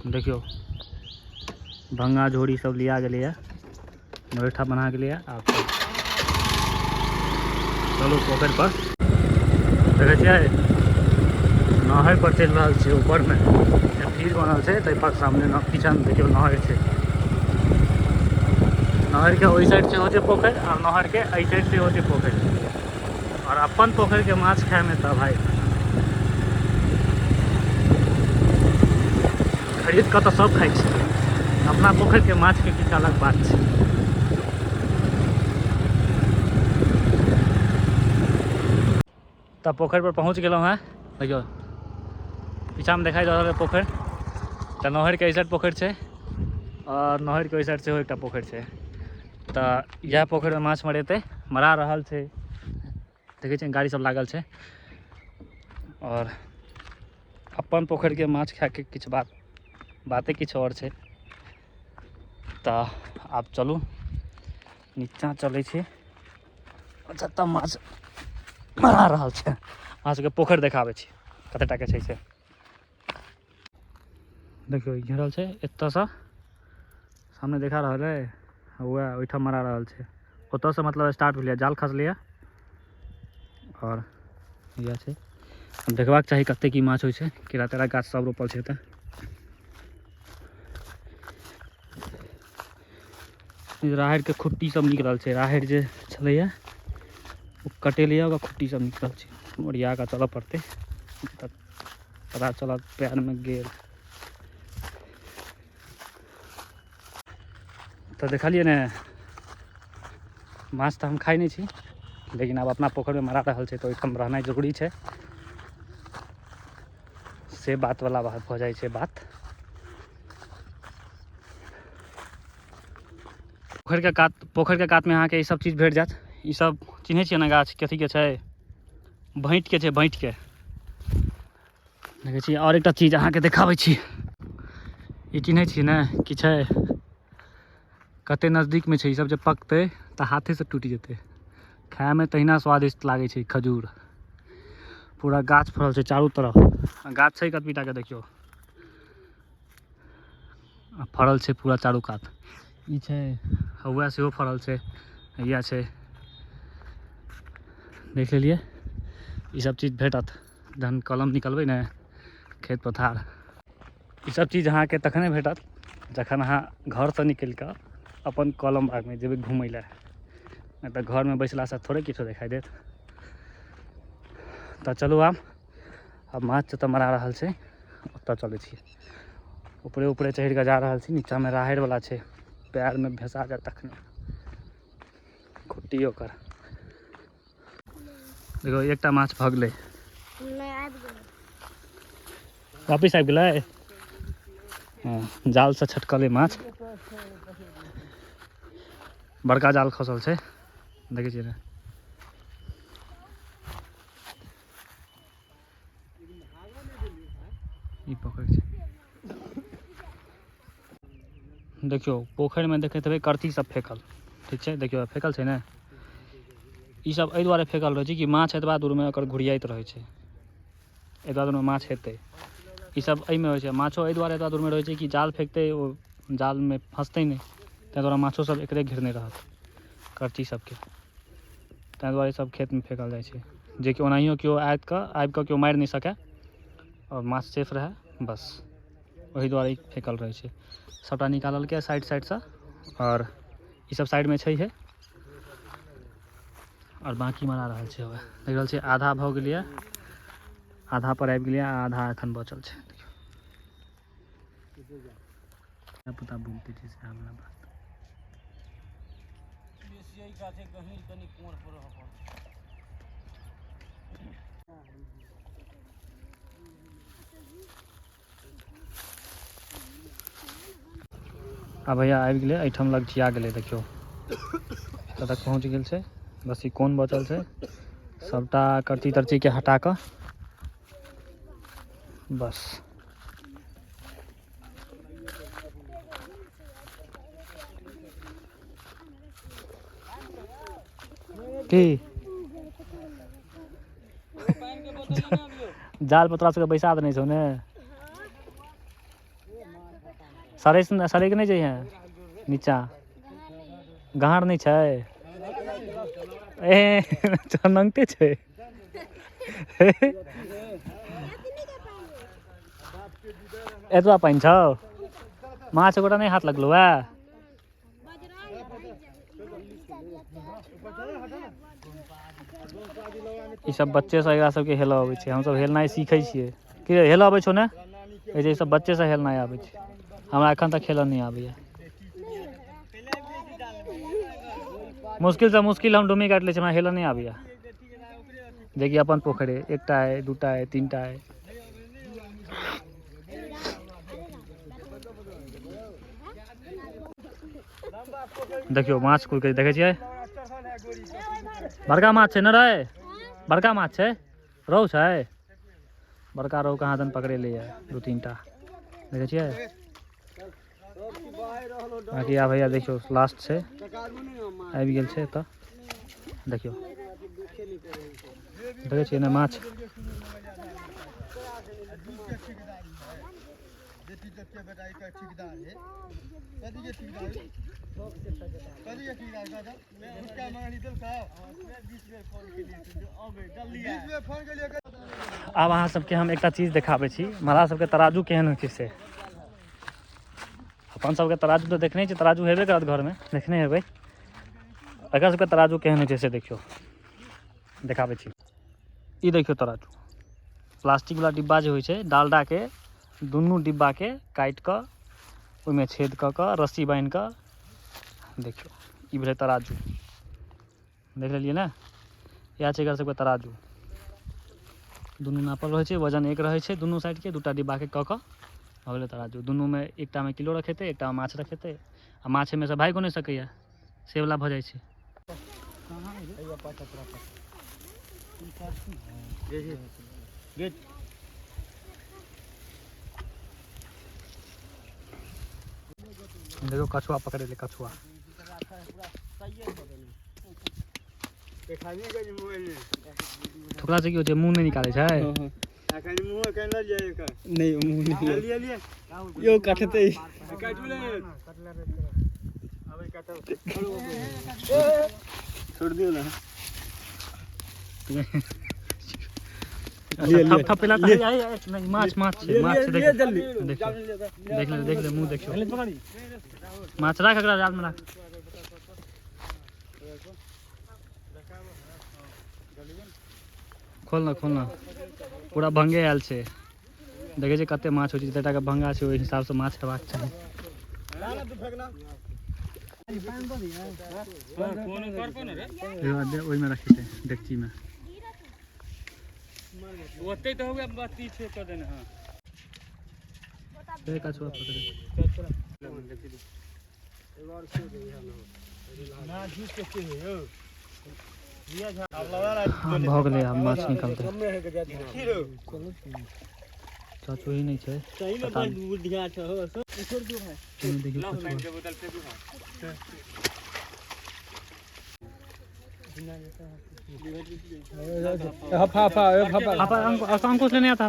देखियौ भंगा झोरी सब लिया गेलैए, नरेठा बना गेलैए। आब चलू पोखरि पर। देखै छियै नहर पर चलि रहल छी। ऊपरमे फिर बनल छै, ताहि पर सामने पीछामे देखियौ नहर छै। नहरके ओहि साइड सेहो छै पोखरि आओर नहरके एहि साइड सेहो छै पोखरि। आओर अपन पोखरिके माछ खायमे तऽ भाइ खरीद कऽ तऽ सब खाइ छै, अपना पोखरिके माछके किछु अलग बात छै। तऽ पोखरि पर पहुँच गेलहुँ हेँ। देखियौ पीछामे देखाइ दऽ रहल है पोखरि। तऽ नहरके एहि साइड पोखरि छै आओर नहरके ओहि साइड सेहो एकटा पोखरि छै। तऽ इएह पोखरिमे माछ मरेतै, मरा रहल छै। देखै छियै गाड़ी सब लागल छै। आओर अपन पोखरिके माछ खायके किछु बाते किछु आओर छै। तऽ आब चलू नीचाँ चलै छी। जतऽ माछ मरा रहल छै अहाँ सबके पोखरि देखाबै छी कते टाके छै से। देखियौ ई घेरल छै एतऽसँ, सामने देखा रहल है, वएह ओहिठाम मरा रहल छै। ओतऽसँ मतलब स्टार्ट भेलैए, जाल खसलैए आओर इएह छै। आब देखबाक चाही कते की माछ होइ छै। केरा तेरा गाछ सब रोपल छै एतऽ। राहड़िके खुट्टी सब निकलल छै। राहड़ि जे छलैए ओ कटेलैए, ओकर खुट्टी सब निकलल छै। ओरिया कऽ चलऽ पड़तै तऽ पता चलत पैरमे गेल। तऽ देखलियै ने माछ तऽ हम खाइ नहि छी, लेकिन आब अपना पोखरिमे मरा रहल छै तऽ ओहिठाम रहनाइ जरूरी छै। से बात वाला बात भऽ जाइ छै बात। पोखरिके कातमे अहाँके ई सब चीज भेट जायत। ई सब चिन्है छियै ने गाछ कथीके छै? भैँटके छै, भैँटके देखै छी। आओर एकटा चीज अहाँके देखाबै छी। ई चिन्है छियै ने की छै? कते नजदीकमे छै। ई सब जे पकतै तऽ हाथेसँ टूटि जेतै। खायमे तहिना स्वादिष्ट लागै छै खजूर। पूरा गाछ फड़ल छै चारू तरफ। गाछ छै कतबी टाके देखियौ, आ फड़ल छै पूरा चारू कात। ई छै हौआ सेहो फड़ल छै, हैया छै। देख लेलियै। ई सब चीज भेटत जहन कलम निकलबै ने खेत पथार। ई सब चीज अहाँके तखने भेटत जखन अहाँ घरसँ निकलि कऽ अपन कलम बागमे जेबै घुमै लए। नहि तऽ घरमे बैसलासँ थोड़े किछो देखाइ देत। तऽ चलू आब माछ जतऽ मरा रहल छै ओतऽ चलै छी। ऊपरे ऊपरे चढ़ि कऽ जा रहल छी। नीचाँमे राहड़िवला छै, पैरमे भेसा जायत तखने खुट्टी ओकर। देखो एकटा माछ भगलै, वापिस आबि गेलै। हँ, जालसँ छटकलै माछ। बड़का जाल खसल छै, देखै छियै ने। ई पोखरि छै। देखियौ पोखरिमे देखैत हेबै करती सब फेकल, ठीक छै। देखियौ फेकल छै ने। ई सब एहि दुआरे फेकल रहै छै कि माछ एतबा दूरमे ओकर घुरियाइत रहै छै, एतबा दूरमे माछ हेतै। ई सब एहिमे होइ छै। माछो एहि दुआरे एतबा दूरमे रहै छै कि जाल फेकतै ओ जालमे फँसतै नहि, ताहि दुआरे माछो सब एकरे घेरने रहत करची सबके। ताहि दुआरे सब खेतमे फेकल जाइ छै, जेकि ओनाहियो केओ आबि कऽ केओ मारि नहि सकै आओर माछ सेफ रहै, बस ओहि दुआरे ई फेकल रहै छै। सबटा निकाललकै साइड साइडसँ आओर ई सब साइडमे छैहे आओर बाँकी मरा रहल छै। देख रहल छियै आधा भऽ गेलैए, आधा पर आबि गेलैए, आधा एखन बचल छै। देखियौ पुता बुलते छै से हमरा बात। आ भैया आबि गेलै, एहिठाम लगचिया गेलै। देखियौ एतऽ तक पहुँच गेल छै, बस ई कोन बचल छै। सबटा करची तरचीके हटा कऽ बस। की जाल पतरा सबके बैसा देने छौ ने? सड़ै सड़ैके नहि जइहे नीचाँ, गहार नहि छै। ए नंगटे छै। एतबा पानि छौ, माछ एकोटा नहि हाथ लगलौ है। ई सब बच्चे से एकरा सबके हेलऽ अबै छै। हमसब हेलनाइ सीखै छियै। की रे, हेलऽ अबै छौ ने? ए जे ई सब बच्चे से हेलनाइ आबै छै, हमरा एखन तक हेलऽ नहि आबैया। मुश्किल से मुश्किल हम डुमी काटि लै छी, हमरा हेलऽ नहि आबैया। जेकि अपन पोखरि अइ, एकटा अइ, दूटा अइ, तीनटा अइ। देखियौ माछ कुल देखै छियै, बड़का माछ छै ने रे, बड़का माछ छै, रहु छै, बड़का रहु कहाँ दन पकड़ेलैया दू तीनटा, देखै छियै। बाकी आब भैया देखियौ लास्ट छै, आबि गेल छै एतऽ। देखियौ देखै छियै ने माछ। आब अहाँ सबके हम एकटा चीज देखाबै छी, मरा सबके तराजू केहन होइ छै से। अपन सबके तराजू तऽ देखने छी, तराजू हेबे करत घरमे, देखने हेबै। एकर सबके तराजू केहन होइ छै से देखियौ, देखाबै छी। ई देखियौ तराजू, प्लास्टिक वाला डिब्बा जे होइ छै डालडा के, दुनू डिब्बा के काटि कऽ ओहिमे छेद कऽ कऽ रस्सी बान्हि कऽ, देखियौ ई भेलै तराजू। देख लेलियै ने, इएह छै एकर सबके तराजू। दुनू नापल रहै छै, वजन एक रहै छै दुनू साइडके, दूटा डिब्बाके कऽ कऽ भऽ गेलै तराजू। दुनूमे एकटामे किलो रखेतै, एकटामे माछ रखेतै, आ माछ एहिमे से भागि नहि सकैए, से वला भऽ जाइ छै। देखो कछुआ पकड़ेलै, कछुआ। ठोकला से की होइ छै, मुँह नहि निकालै छै। नहीं मुँह नहीं यो काटते। छोड़ दियो ना। थप थप पेला तऽ नहीं, माछ माछ छै, माछ छै। देखियौ देखियौ, देख ले, देख ले, मुँह देखियौ। माछ राख, एकरा जाल में राख। खोल ना, खोल ना, पूरा भंगे आयल छै। देखै छै कते माछ होइ छै, जतेक टाके भंगा छै ओहि हिसाबसँ माछ हेबाक चाही। ओहिमे रखेतै डेकचीमे। ओते तऽ हुए बत्ती छै कऽ देने। हाँ कछुआ पकड़े। हाँ, भऽ गेलै, आब माछ निकलतै। चाचू ही नहि छै, पता नहि। देखियौ कछुआ। हफा हफा हफा। आप अंकुश लेने आता।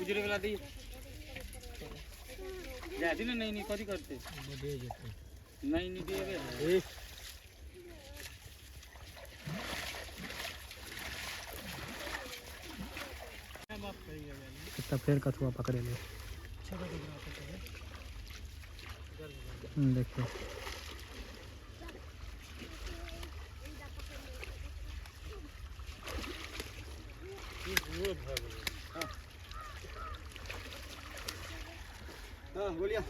उजरे वाला दी जाती ना। नहीं नहीं, कथी करते नहीं नहीं देबे। एकटा फेर कछुआ पकड़ेलै, देखियौ। हाँ बोलिए।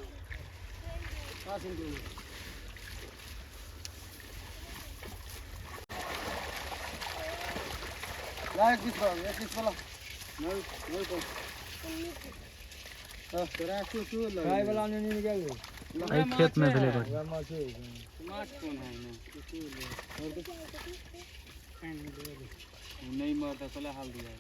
एहि खेतमे भेलै बड़ी। माछ कोन है ने? नहीं मरता चला हाल दिया।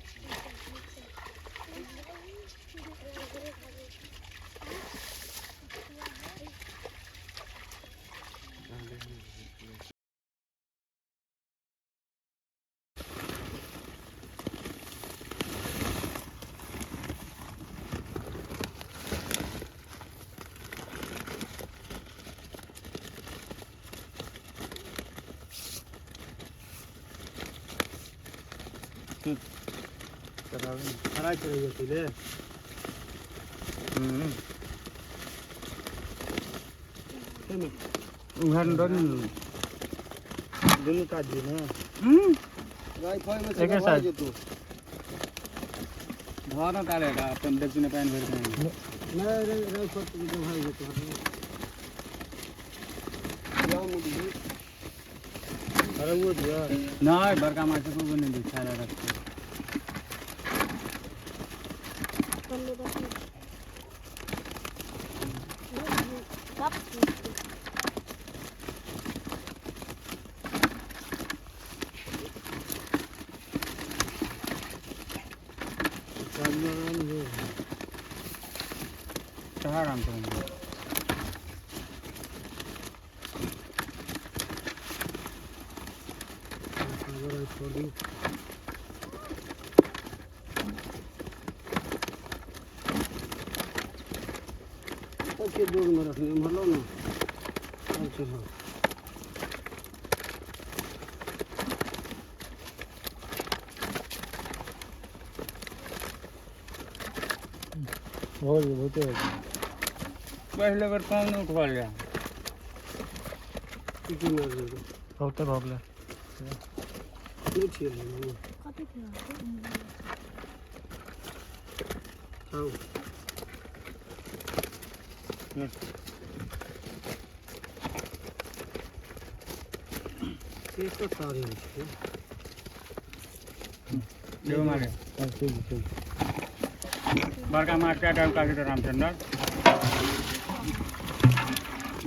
फ्राई करै पहिले। उधर डर दुनू काट दिए ना। राइफल में एके साइड। जेतौ। धर न तारे अपन देखी ने पानि भरि के। नहीं राइफल तो भाई जेतौ। जाओ मुड़ी। अरे वो दिया। नहीं बड़का माछ को नहीं दी खाए रख। आराम से। सबके दूर में रखने भरलो ना। सब चीज हो गेलै, बहुते हो गेलै। पहले बेर कम नहीं उठवाल जा। की की मार देलकै? बहुते भऽ गेलै। नहि छियै। खाउ। एक तो सारे छै। देखो मारे। ठीक ठीक। बड़का माछ चाटा उकाली तो रामचंद्र।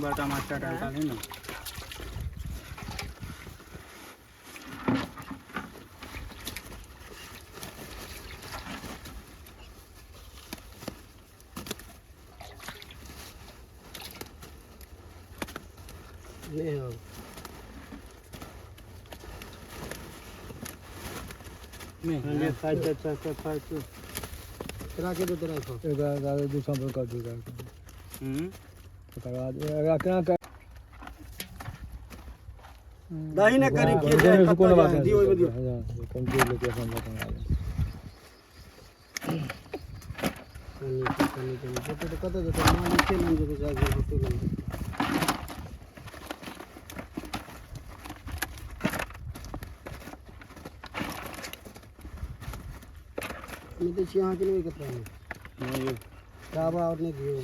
बड़का माछ चाटा उकाली ना। नहीं है। नहीं 5 5 5 5 5 तोरा के दो तोरा खाओ। एकरा दू सौ पर कर दियौ। तकर बाद एकरा केना कर दही ने करीब के जाए कोनो बात कतऽ दियौ ओहिमे दियौ। कमजोर लेके अपन बता। कनी कनी कनी जेतै तऽ कतऽ जेतै? मालिके लग जेतै, जाइ होते लग जेतै। नहि दै छियै अहाँके नहि कतरा नहीं। डाबा आओर नहि दियौ।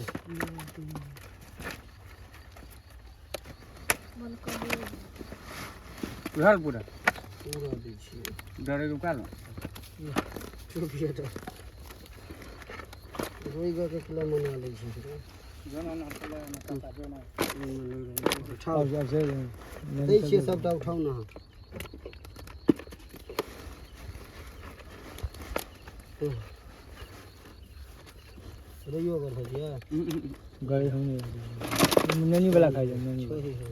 उधर पूरा पूरा दै छियै। डरे के उकालो। चुप ये तो रोई गऽ के किलो मना लै छै। उठाउ। आब से दै छियै सबटा, उठाउ ने अहाँ। रोइयो गऽ दियै। गरे हम नैनी वाला खाइ छै नैनी। सही है।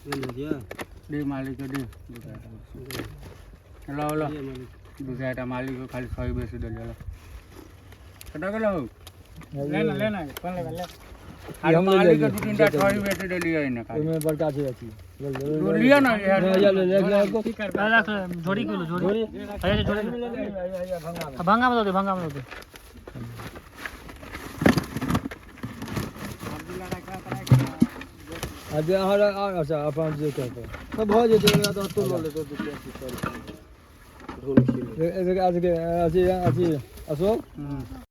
ले दिया। दे मालिक के दे। लो लो। दिया मालिक। दू चारिटा मालिक के खाली सही बेसी देलियै। कतऽ गेलौ? लेना लेना कोन लेगा ले। ई हम ले मालिक के लेलियै। दू तीनटा छड़ी बेसी देलियै ने खाली। ओहिमे बड़का छै अथी। लिअ ना इएह। रख झोरी के लो झोरी। अरे झोरी भंगा में दो दे, भंगा में दो दे। अहाँ अच्छा अपन जे कहबै। तऽ भऽ जेतै एकरा तऽ ओतौ लऽ लेतौ 2 3 ढोल खिले। अथी अथी अशोक।